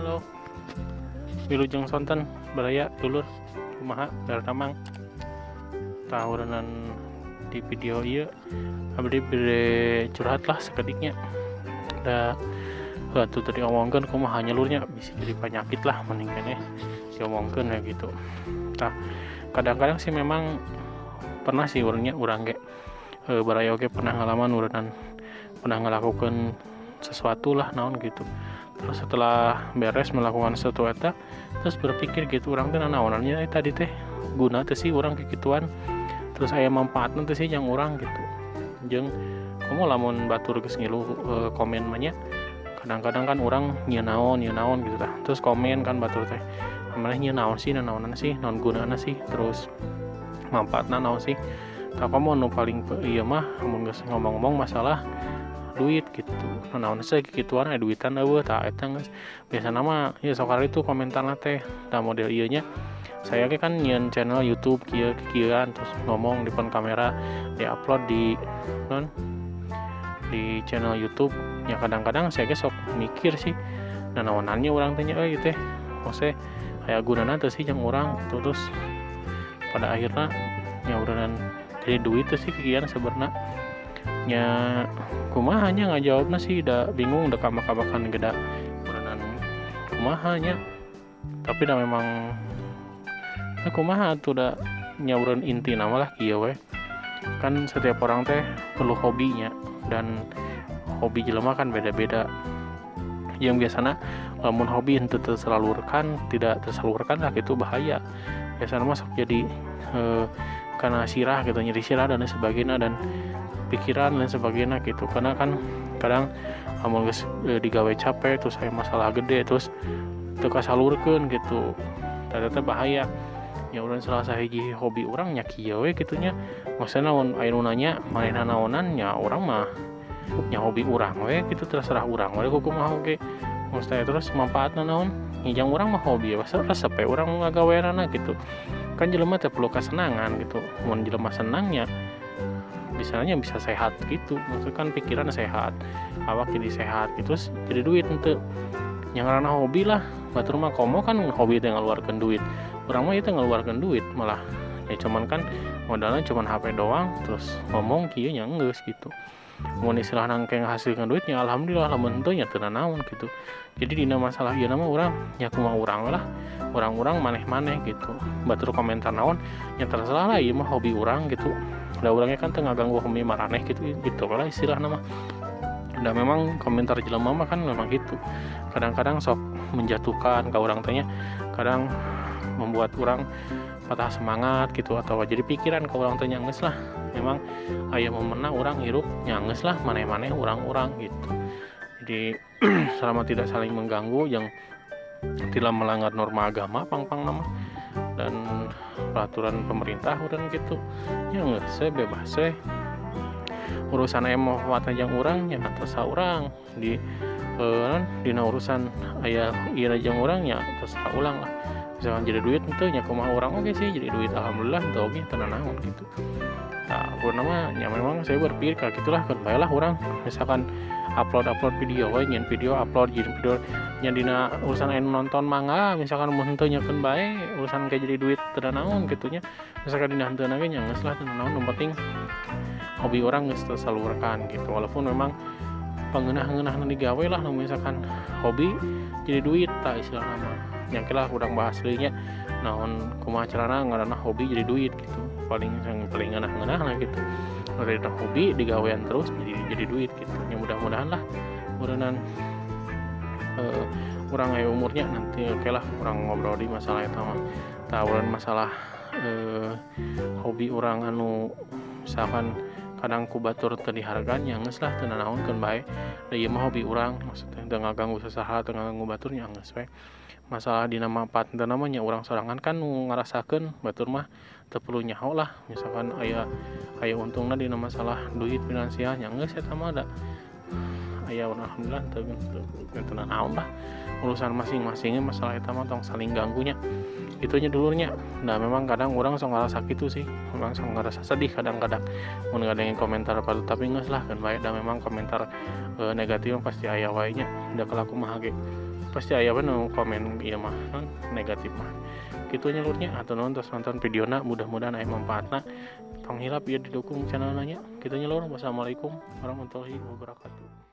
Halo. Wilujeng sonten baraya dulur, kumaha daramang? Tahunan di video ieu abdi bade curhat lah sakediknya. Da atuh tadi omongkeun kumaha nyalurnya bisa jadi penyakit lah mending keneh diomongkeun ya gitu. Tah, kadang-kadang sih memang pernah sih urangnya urang ge baraya oge pernah ngalaman urunan pernah ngelakukan sesuatu lah naon gitu. Terus setelah beres melakukan sesuatu eta terus berpikir gitu, urang teh nanaonannya tadi teh guna teh sih urang kikituan, terus aya manfaatna teh sih yang urang gitu. Jeung komo lamun batur geus ngilu komen mah nya, kadang-kadang kan urang nyieun naon gitu tah, terus komen kan batur teh maneh nyieun naon sih, nanaonan sih, naon gunana sih, terus manfaatna naon sih. Tah komo nu paling ieu mah mun geus ngomong-ngomong masalah duit gitu, naon sih kikituan aya duitan eueuh. Tah eta geus biasana mah ya sok itu komentarna teh. Tah model ieu nya, saya ge kan nyieun channel YouTube kieu kikieuan, terus ngomong di depan kamera, diupload di non di channel YouTube ya. Kadang-kadang saya ge sok mikir sih, nanaonannya urang teh nya euy teh, maksudnya aya gunana teh sih yang urang gitu. Terus pada akhirnya nya urunan jadi duit teh sih kikieuan sebenarnya nya kumaha nya ngajawabna sih, da bingung da kamak-kamakan geda urunan kumaha nya. Tapi da memang ya kumaha atuh, da nyaureun inti nama lah kieu we. Kan setiap orang teh perlu hobinya, dan hobi jelema kan beda-beda. Yang biasana lamun hobi henteu tersalurkan, tidak tersalurkan lah itu bahaya. Biasana mah sok jadi karena sirah gitu, nyeri sirah dan lain sebagainya, dan pikiran dan sebagainya gitu. Karena kan kadang lamun geus digawe capek terus aya masalah gede terus teu kasalurkeun gitu, ternyata bahaya. Ya urang salah sahiji hobi urang nya kieu we kitu nya. Maksudna lamun aya nu nanya manehna naonan, nya urang mah nya hobi urang we gitu, terserah urang we kumaha oge. Maksudna terus manfaatna naon? Jang urang mah hobi ya, resep we urang ngagaweanana gitu. Kan jelema teh perlu kesenangan gitu. Mun jelema senangnya bisanya bisa sehat gitu. Maksudnya kan pikiran sehat, awak jadi sehat gitu, terus jadi duit henteu. Yang ngaranna hobi lah, batur mah komo kan hobi teh ngaluarkeun duit. Urang mah ieu teh ngaluarkeun duit malah. Ya cuman kan modalnya cuman HP doang, terus ngomong kieu nya geus gitu. Mun istilahna engke ngahasilkeun duit nya alhamdulillah, lamun henteu nya teu nanaon gitu. Jadi dina masalah ieu mah urang nya kumaha urang lah, urang-urang maneh-maneh gitu. Batur komentar naon nya terserah lah, ieu mah hobi urang gitu. Da urangnya kan teu ngaganggu hobi maraneh gitu, gitu lah istilahna mah. Da memang komentar jelema mah kan memang gitu. Kadang-kadang sok menjatuhkan ka urang teh nya, kadang membuat urang patah semangat gitu, atau jadi pikiran ka urang teh nya geus lah. Memang aya momenna urang hirup nya geus lah maneh-maneh urang-urang gitu. Jadi selama tidak saling mengganggu, yang tidak melanggar norma agama pang-pang nama dan peraturan pemerintah urang gitu, ya geus we bebas we. Urusan aya manfaatna jang urang nya terserah urang, di dina urusan aya ieu jang urang nya terserah ulang lah. Misalkan jadi duit henteu nya kumaha urang oge sih, jadi duit alhamdulillah, henteu oge teu nanaon gitu. Tah pokona mah nya memang saya berpikir kayak gitulah, keun bae lah urang misalkan upload-upload video we, nyieun video upload nyieun video nya dina urusan aya nu nonton mangga, misalkan mun henteu nya keun bae, urusan kayak jadi duit teu nanaon kitu nya. Misalkan dina henteu na ge nya geus lah teu nanaon, nu penting hobi urang geus tersalurkan gitu. Walaupun memang pangeunah-ngeunahna digawe lah, nu misalkan hobi jadi duit tah istilahna mah. Nya ke lah urang bahas deui nya naon kumaha carana ngaranna hobi jadi duit gitu. Paling yang paling ngeunah-ngeunah lah gitu. Dari hobi digawean terus jadi duit gitu. Ya mudah-mudahan lah urunan urang aya umurnya nanti oke lah urang ngobrol di masalah eta mah. Tah urang masalah hobi urang anu misalkan kadang ku batur teu dihargaan nya geus lah teu nanaon keun bae. Da ieu mah hobi urang, maksudnya teu ngaganggu sasaha, teu ngaganggu batur nya geus we. Masalah dina manfaat teu nama nya urang sorangan kan nu ngarasakeun, batur mah teu perlu nyaho lah. Misalkan aya untungna dina masalah duit finansial nya geus eta mah da aya alhamdulillah teu naon lah urusan masing-masingnya masalah eta mah tong saling ganggunya itunya dulurnya. Nah memang kadang orang sok ngerasa gitu sih, memang sok ngerasa sedih kadang-kadang mun ngadengin komentar apa, tapi geus lah kan bae da memang komentar negatif pasti aya wae nya, da kalaku mah ge pasti aya we nu komen ieu mah non negatif mah kitu nya lurnya. Atau nonton nonton videona mudah-mudahan aya manfaatna, tong hilap ieu didukung channelna nya kitu nya lur. Wassalamualaikum warahmatullahi wabarakatuh.